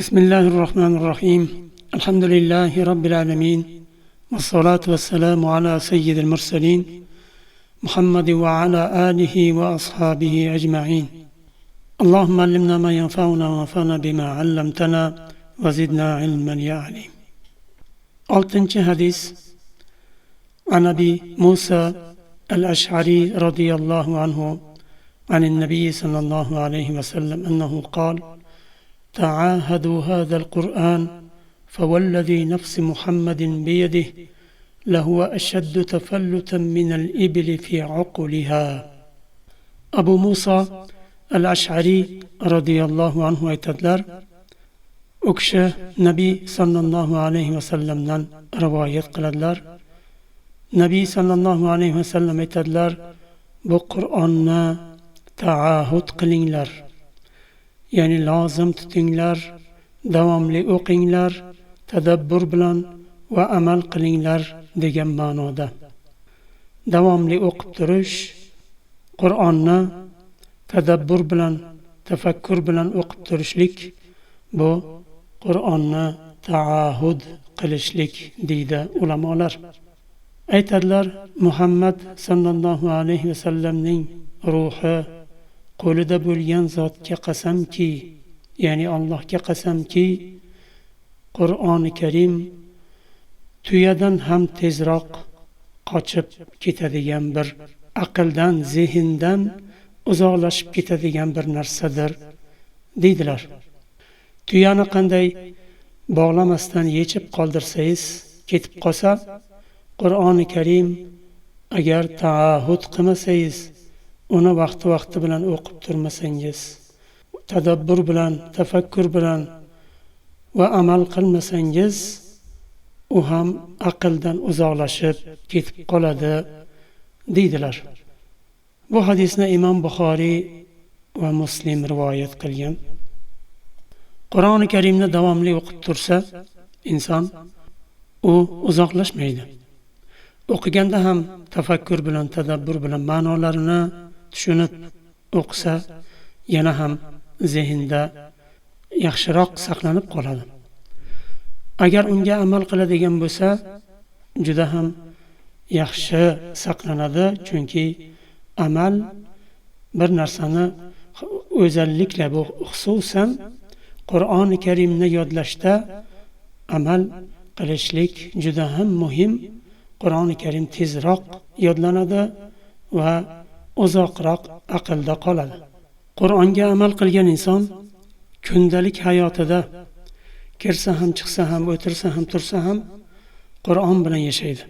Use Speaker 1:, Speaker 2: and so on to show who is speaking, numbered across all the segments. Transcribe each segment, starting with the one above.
Speaker 1: بسم الله الرحمن الرحيم. الحمد لله رب العالمين، والصلاة والسلام على سيد المرسلين محمد وعلى آله وأصحابه أجمعين. اللهم علمنا ما ينفعنا وانفعنا بما علمتنا وزدنا علما يا عليم. Oltinchi hadis. عن أبي موسى الأشعري رضي الله عنه عن النبي صلى الله عليه وسلم أنه قال: تعاهدوا هذا القرآن، فوالذي نفس محمد بيده لهو أشد تفلتا من الإبل في عقلها. Abu Musa al-Ash'ari radhiyallohu anhu aytadilar, u kishi Nabiy sallallohu alayhi vasallamdan rivoyat qiladilar. Nabiy sallallohu alayhi vasallam aytadilar: bu Qur'onni taahhud qilinglar, ya'ni lozim tutinglar, davomli o'qinglar, tadabbur bilan va amal qilinglar degan ma'noda. Davomli o'qib turish, Qur'onni tadabbur bilan, tafakkur bilan o'qib turishlik, bu Qur'onni taahhud qilishlik deydi ulamolar. Aytadilar, Muhammad sallallohu alayhi vasallamning ruhi qo'lida bo'lgan zotga qasamki, ya'ni Allohga qasamki, Qur'oni Karim tuyadan ham tezroq qochib ketadigan bir aqldan, zehndan uzoqlashib ketadigan bir narsadir deydilar. Tuyani qanday bog'lamasdan yechib qoldirsangiz ketib qolsa, Qur'oni Karim agar taahhud qilmasangiz, uni vaqti-vaqti bilan o'qib turmasangiz, tadabbur bilan, tafakkur bilan va amal qilmasangiz, u ham aqldan uzoqlashib ketib qoladi deydilar. Bu hadisni Imom Buxoriy va Muslim rivoyat qilgan. Qur'oni Karimni davomli o'qib tursa, inson u uzoqlashmaydi. O'qiganda ham tafakkur bilan, tadabbur bilan ma'nolarini tushunib o'qisa, yana ham zehnda yaxshiroq saqlanib qoladi. Agar unga amal qiladigan bo'lsa, juda ham yaxshi saqlanadi, chunki amal bir narsani o'zallikla, bu xususan Qur'oni Karimni yodlashda amal qilishlik juda ham muhim. Qur'oni Karim tezroq yodlanadi va uzoqroq aqlda qoladi. Qur'onga amal qilgan inson kundalik hayotida kirsa ham, chiqsa ham, o'tirsa ham, tursa ham Qur'on bilan yashaydi.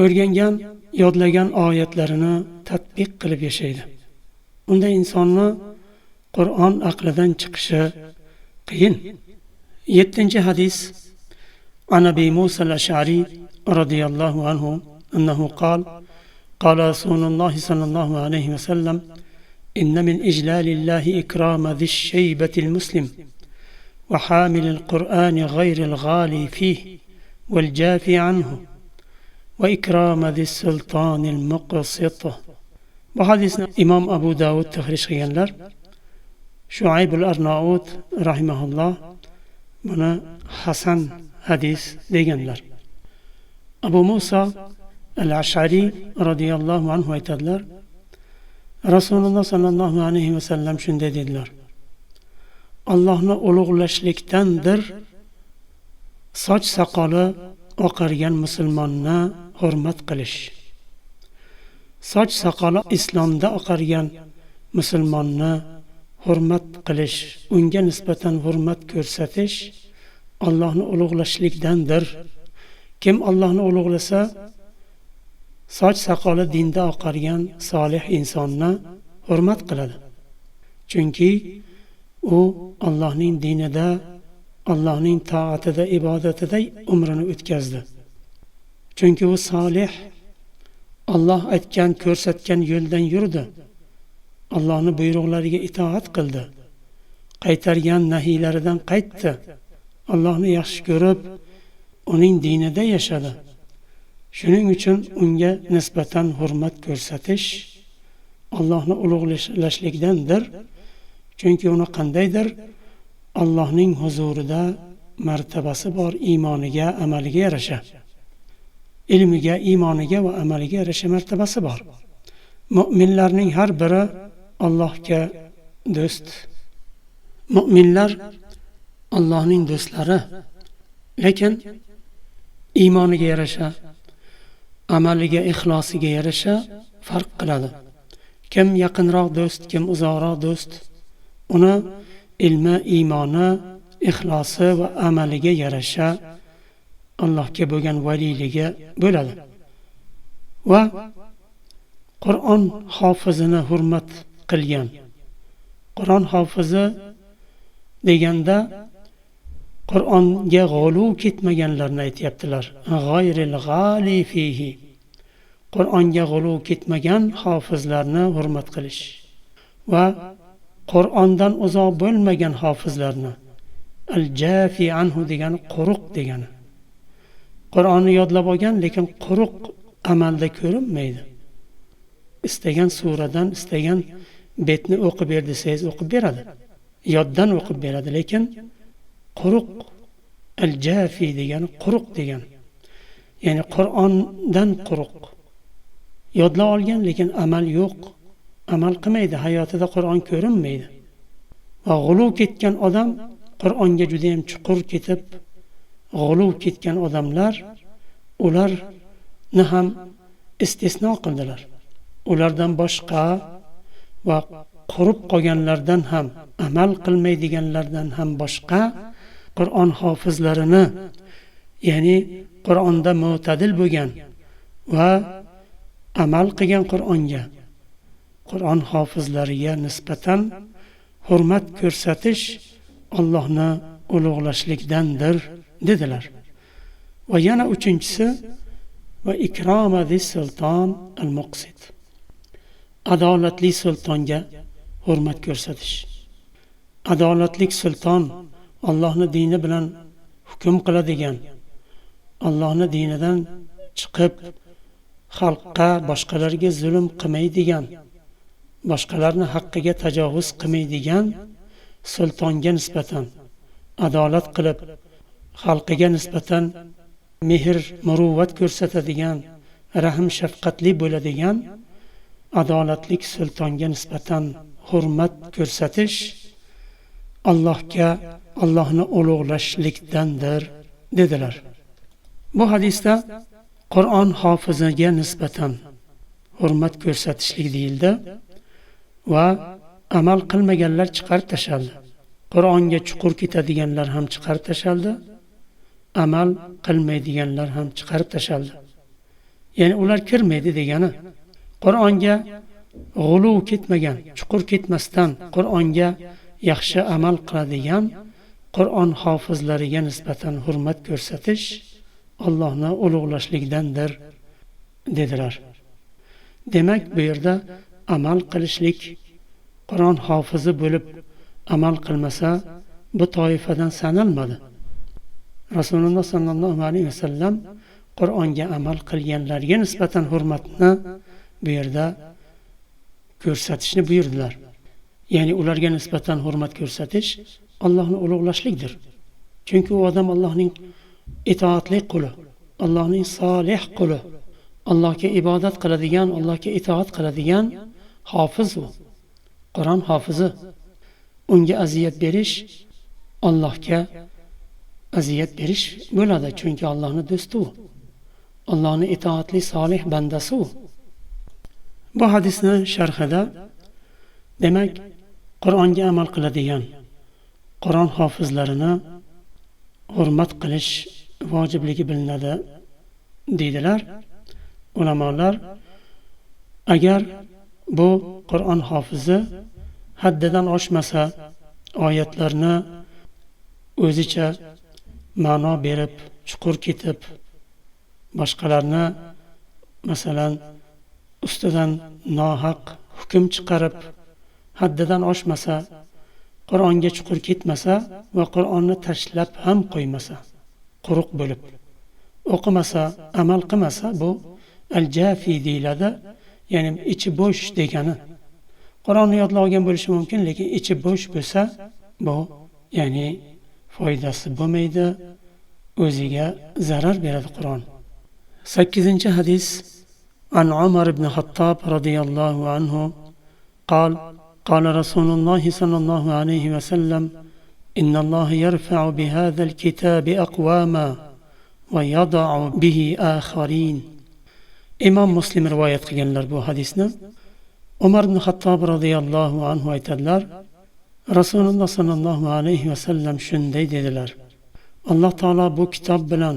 Speaker 1: O'rgangan, yodlagan oyatlarini tatbiq qilib yashaydi. Unda insonni Qur'on aqlidan chiqishi qiyin. 7-hadis. An Abi Musa al-Ash'ari radhiyallohu anhu annahu qala: قال رسول الله صلى الله عليه وسلم: إن من إجلال الله إكرام ذي الشيبة المسلم وحامل القرآن غير الغالي فيه والجافي عنه وإكرام ذي السلطان المقسط. Bu hadisni Imom Abu Davud tahrij qilganlar. Shuayb al-Arnaut rahimahulloh buni hasan hadis deganlar. Abu Musa al-Ash'ari radhiyallohu anhu aytadilar, Rasululloh sallallohu alayhi vasallam shunday dedilar: Allohni ulug'lashlikdandir soch soqoli oqargan musulmonni hurmat qilish. Soch soqoli islomda oqargan musulmonni hurmat qilish, unga nisbatan hurmat ko'rsatish Allohni ulug'lashlikdandir. Kim Allohni ulug'lasa, soch soqoli dinda oqargan solih insonni hurmat qiladi. Chunki u Allohning dinida, Allohning toatida, ibodatida umrini o'tkazdi. Chunki u solih, Alloh aytgan, ko'rsatgan yo'ldan yurdi. Allohning buyruqlariga itoat qildi. Qaytargan nahiylaridan qaytdi. Allohni yaxshi ko'rib, uning dinida yashadi. Shuning uchun unga nisbatan hurmat ko'rsatish Allohni ulug'lashlikdandir. Chunki uni qandaydir Allohning huzurida martabasi bor, iymoniga, amaliga yarasha. Ilmiga, iymoniga va amaliga yarasha martabasi bor. Mu'minlarning har biri Allohga do'st. Mu'minlar Allohning do'stlari. Lekin iymoniga yarasha, amaliga, ixlosiga yarasha farq qiladi. Kim yaqinroq do'st, kim uzoqroq do'st, uni ilmi, iymoni, ixlosi va amaliga yarasha Allohga bo'lgan valiyligi bo'ladi. Va Qur'on hofizini hurmat qilgan. Qur'on hofizi deganda Qur'onga g'uluv ketmaganlarni aytayaptilar. G'ayril g'ali fihi. Qur'onga g'uluv ketmagan hofizlarni hurmat qilish va Qur'ondan uzoq bo'lmagan hofizlarni, al-jafi anhu degani quruq degani. Qur'onni yodlab olgan, lekin quruq amalda ko'rinmaydi. Istagan suradan istagan betni o'qib ber desangiz o'qib beradi. Yoddan o'qib beradi, lekin quruq, al-jafi degani quruq degani. Ya'ni Qur'ondan quruq. Yodlab olgan, lekin amal yo'q. Amal qilmaydi, hayotida Qur'on ko'rinmaydi. Va g'uluv ketgan odam Qur'onga juda ham chuqur ketib, g'uluv ketgan odamlar ularni ham istisno qildilar. Ulardan boshqa va qurib qolganlardan ham, amal qilmaydiganlardan ham boshqa Qur'on hofizlarini, ya'ni Qur'onda mo'tadil bo'lgan va amal qilgan Qur'onga, Qur'on hofizlariga nisbatan hurmat ko'rsatish Allohni ulug'lashlikdandir dedilar. Va yana uchinchisi va ikroma sulton al-muqsit. Adolatli sultonga hurmat ko'rsatish. Adolatli sulton Allohning dini bilan hukm qiladigan, Allohning dinidan chiqib xalqqa, boshqalarga zulm qilmaydigan, boshqalarning haqqiga tajovuz qilmaydigan sultonga nisbatan adolat qilib, xalqiga nisbatan mehr, muruvvat ko'rsatadigan, rahm shafqatli bo'ladigan adolatli sultonga nisbatan hurmat ko'rsatish Allohga, Allohni ulug'lashlikdandir dedilar. Bu hadisda Qur'on hofiziga nisbatan hurmat ko'rsatishlik deyildi va amal qilmaganlar chiqarib tashlandi. Qur'onga chuqur ketadiganlar ham chiqarib tashlandi, amal qilmaydiganlar ham chiqarib tashlandi. Ya'ni ular kirmaydi degani. Qur'onga g'uluv ketmagan, chuqur ketmasdan Qur'onga yaxshi amal qiladigan Qur'on hofizlariga nisbatan hurmat ko'rsatish Allohni ulug'lashlikdandir dedilar. Demak, bu yerda amal qilishlik, Qur'on hofizi bo'lib amal qilmasa bu toifadan sanalmadi. Rasululloh sallallohu alayhi vasallam Qur'onga amal qilganlarga nisbatan hurmatni bu yerda ko'rsatishni buyurdilar. Ya'ni ularga nisbatan hurmat ko'rsatish Allohni ulug'lashlikdir. Chunki u odam Allohning itoatli quli, Allohning solih quli, Allohga ibodat qiladigan, Allohga itoat qiladigan hofiz u. Qur'on hofizi. Unga aziyat berish Allohga aziyat berish bo'ladi, chunki Allohning do'sti u. Allohning itoatli solih bandasi u. Bu hadisni sharhida demak Qur'onga amal qiladigan Qur'on hofizlarini hurmat qilish vojibligi bilinadi deydilar ulamolar. Agar bu Qur'on hofizi haddidan oshmasa, oyatlarni o'zicha ma'no berib, chuqur ketib, boshqalarni masalan ustidan nohaq hukm chiqarib, haddidan oshmasa, Qur'onga chuqur ketmasa va Qur'onni tashlab ham qo'ymasa, quruq bo'lib o'qimasa, amal qilmasa, bu al-jafi deyiladi, ya'ni ichi bo'sh degani. Qur'onni yodlab olgan bo'lishi mumkin, lekin ichi bo'sh bo'lsa, bu Ya'ni foydasi bo'lmaydi, o'ziga zarar beradi Qur'on. 8-hadis عن عمر بن الخطاب رضي الله عنه قال قال رسول الله صلى الله عليه وسلم إن الله يرفع بهذا الكتاب أقواما ويضع به آخرين. Imom Muslim rivoyat qilganlar bu hadisni. Umar ibn Xattob radhiyallohu anhu aytadilar, Rasululloh sallallohu alayhi va sallam shunday dedilar: Alloh taolo bu kitob bilan,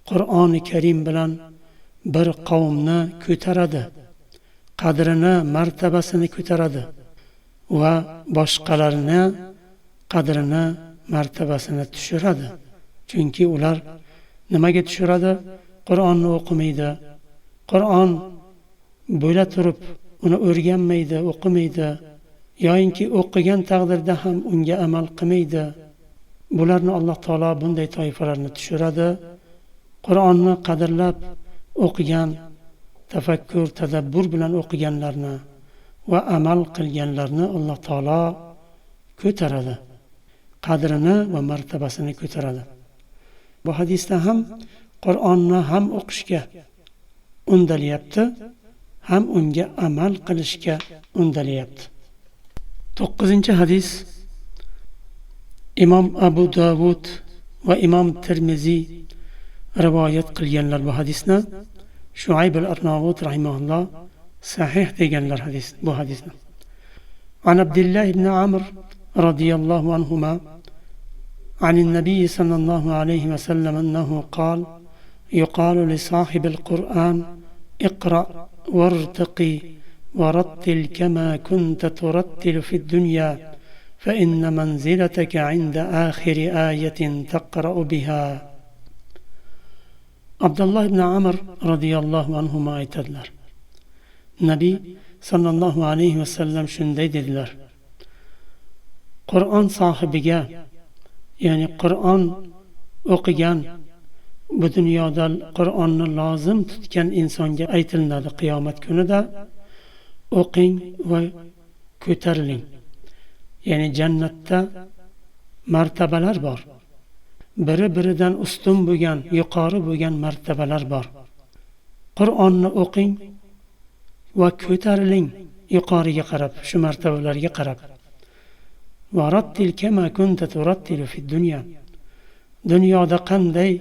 Speaker 1: Qur'oni Karim bilan bir qavmni ko'taradi, qadrini, martabasini ko'taradi va boshqalarni qadrini, martabasini tushiradi. Chunki ular nimaga tushiradi? Qur'onni o'qimaydi. Qur'on bo'la turib uni o'rganmaydi, o'qimaydi, yoinki o'qigan taqdirda ham unga amal qilmaydi. Bularni Alloh taolo bunday toifalarni tushiradi. Qur'onni qadrlab o'qigan, tafakkur, tadabbur bilan o'qiganlarni va amal qilganlarni Alloh taolo ko'taradi. Qadrini va martabasini ko'taradi. Bu hadisda ham Qur'onni ham o'qishga undalyapti, ham unga amal qilishga undalyapti. 9-hadis Imom Abu Davud va Imom Termiziy rivoyat qilganlar bu hadisni. Shuayb al-Arnaut rahimahulloh sahih deganlar hadis bu hadisni. An Abdullah ibn Amr radhiyallohu anhuma عن النبي صلى الله عليه وسلم أنه قال يقال لصاحب القرآن اقرأ وارتقي ورتل كما كنت ترتل في الدنيا فإن منزلتك عند آخر آية تقرأ بها. Abdullah ibn Amr radhiyallohu anhuma aytadilar, Nabiy sallallohu alayhi vasallam shunday dedilar: Qur'on sohibiga, ya'ni Qur'on o'qigan, bu dunyoda Qur'onni lozim tutgan insonga aytilinadi qiyomat kunida: o'qing va ko'tariling. Ya'ni jannatda martabalar bor. Biri-biridan ustun bo'lgan, yuqori bo'lgan martabalar bor. Qur'onni o'qing va ko'tariling yuqoriga qarab, shu martabalarga qarab. Va rattil kama kunta turattilu fid dunya. Dunyoda qanday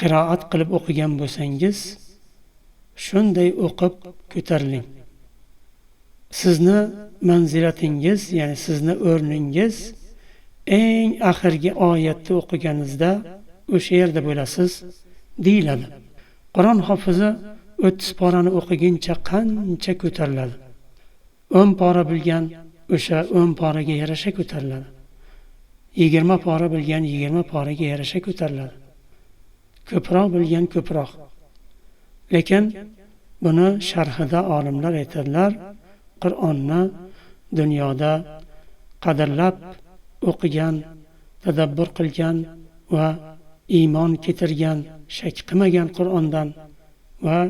Speaker 1: qiroat qilib o'qigan bo'lsangiz, shunday o'qib ko'tariling. Sizni manzilatingiz, ya'ni sizni o'rningiz eng oxirgi oyatni o'qiganingizda o'sha yerda bo'lasiz deyiladi. Qur'on hofizi 30 porani o'qiguncha qancha ko'tariladi? 10 pora bilgan o'sha 10 poraga yarasha ko'tariladi. 20 pora bilgan 20 poraga yarasha ko'tariladi. Ko'proq bilgan ko'proq. Lekin buni sharhida olimlar aytadilar, Qur'onni dunyoda qadrlab o'qigan, tadabbur qilgan va iymon keltirgan, shak qilmagan Qur'ondan va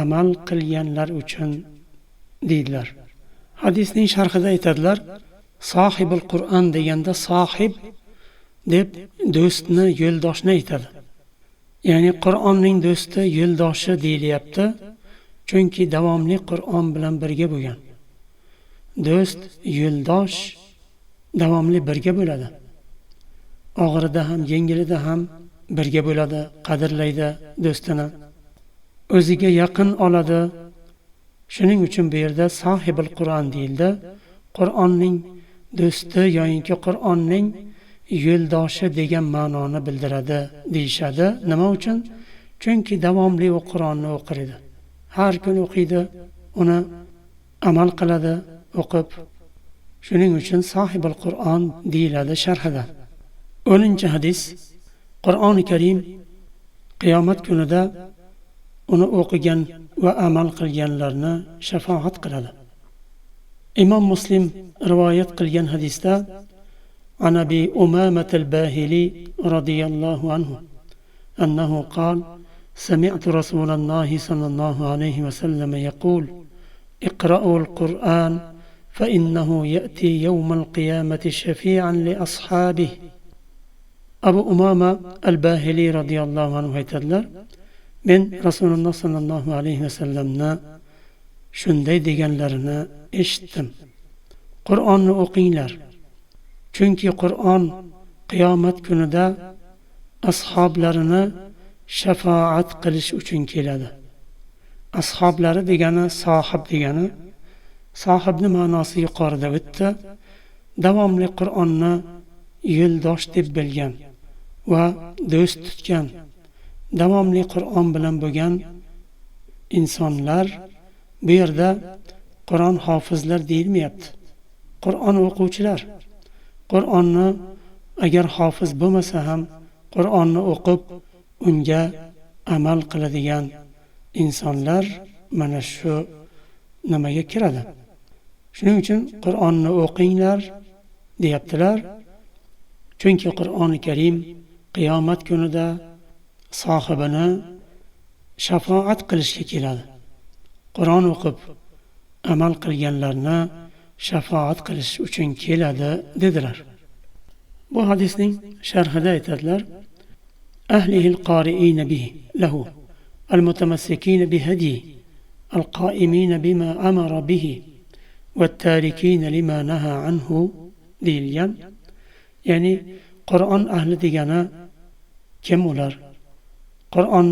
Speaker 1: amal qilganlar uchun deydilar. Hadisning sharhida aytadilar, sohibul Qur'on deganda sohib deb do'stni, yo'ldoshni aytadi. Ya'ni Qur'onning do'sti, yo'ldoshi deyilyapti, chunki davomli Qur'on bilan birga bo'lgan. Do'st, yo'ldosh davomli birga bo'ladi. Og'irida ham, yengilida ham birga bo'ladi, qadrlaydi do'stini. O'ziga yaqin oladi. Shuning uchun bu yerda sohibul Qur'on deyildi. Qur'onning do'sti yoinki Qur'onning yo'ldoshi degan ma'noni bildiradi deyishadi. Nima uchun? Chunki davomli u Qur'onni o'qir edi. Har kun o'qiydi, uni amal qiladi, o'qib. Shuning uchun sohibul Qur'on deyiladi sharhida. 10-hadis Qur'oni Karim qiyomat kunida uni o'qigan va amal qilganlarni shafoat qiladi. Imom Muslim rivoyat qilgan hadisda عن أبي أمامة الباهلي رضي الله عنه أنه قال سمعت رسول الله صلى الله عليه وسلم يقول اقرأوا القرآن فإنه يأتي يوم القيامة شفيعا لأصحابه. Abu Umama al-Bahili radhiyallohu anhu aytadilar: Men Rasululloh sallallohu alayhi vasallamni shunday deganlarini eshitdim. Qur'onni o'qinglar. Chunki Qur'on qiyomat kunida ashoblarini shafaat qilish uchun keladi. Ashoblari degani sohib degani. Sohibni ma'nosi yuqorida o'tdi. Davomli Qur'onni yo'ldosh deb bilgan va do'st tutgan, davomli Qur'on bilan bo'lgan insonlar. Bu yerda Qur'on hofizlar deyilmayapti. Qur'on o'quvchilar. Qur'onni agar hofiz bo'lmasa ham Qur'onni o'qib unga amal qiladigan insonlar mana shu nimaga kiradi. Shuning uchun Qur'onni o'qinglar deyaptilar. Chunki Qur'oni Karim qiyomat kunida sohibini shafaat qilishga keladi. Qur'on o'qib amal qilganlarni shafaat qilish uchun keladi dedilar. Bu hadisning sharhida aytadilar: Ahlihil qari'ina bihi lahu al-mutamassikina bihadihi al-qa'imina bima amara bihi va't-tarikina lima naha anhu deyilgan. Ya'ni Qur'on ahli degani kim ular? Qur'on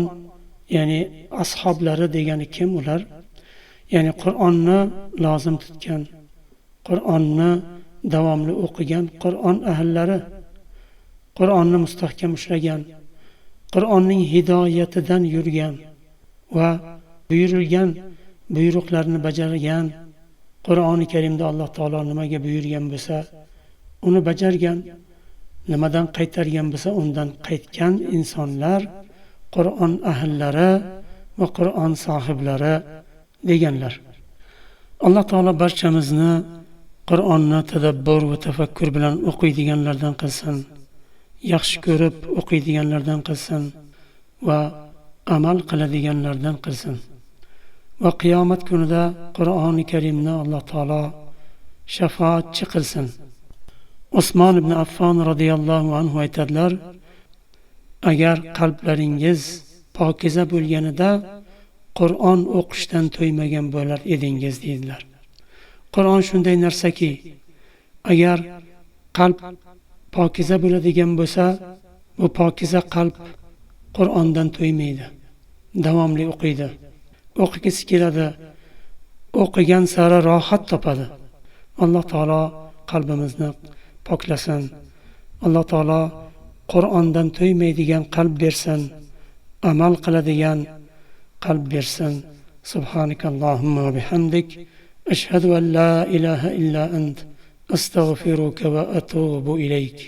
Speaker 1: ya'ni ashoblari degani kim ular? Ya'ni Qur'onni lozim tutgan, Qur'onni davomli o'qigan Qur'on ahllari, Qur'onni mustahkam ushlagan, Qur'onning hidoyatidan yurgan va buyurilgan buyruqlarni bajargan, Qur'oni Karimda Alloh taolo nimaga buyurgan bo'lsa, uni bajargan, nimadan qaytargan bo'lsa, undan qaytgan insonlar Qur'on ahllari va Qur'on sohiblari deganlar. Alloh taolo barchamizni Qur'onni tadabbur va tafakkur bilan o'qiydiganlardan qilsin, yaxshi ko'rib o'qiydiganlardan qilsin va amal qiladiganlardan qilsin. Va qiyomat kunida Qur'oni Karimni Alloh taolo shafaatchi qilsin. Usmon ibn Affon radhiyallohu anhu aytadilar: agar qalblaringiz pokiza bo'lganida Qur'on o'qishdan to'ymagan bo'lar edingiz deydilar. Qur'on shunday narsaki, agar qalb pokiza bo'ladigan bo'lsa, bu pokiza qalb Qur'ondan to'ymaydi, davomli o'qiydi, o'qigisi keladi, o'qigan sari rohat topadi. Alloh taolo qalbimizni poklasin. Alloh taolo Qur'ondan to'ymaydigan qalb bersin, amal qiladigan qalb bersin. Subhanakallohumma va bihamdik, ashhadu an la ilaha illa ant, astag'firuka va atubu ilayk.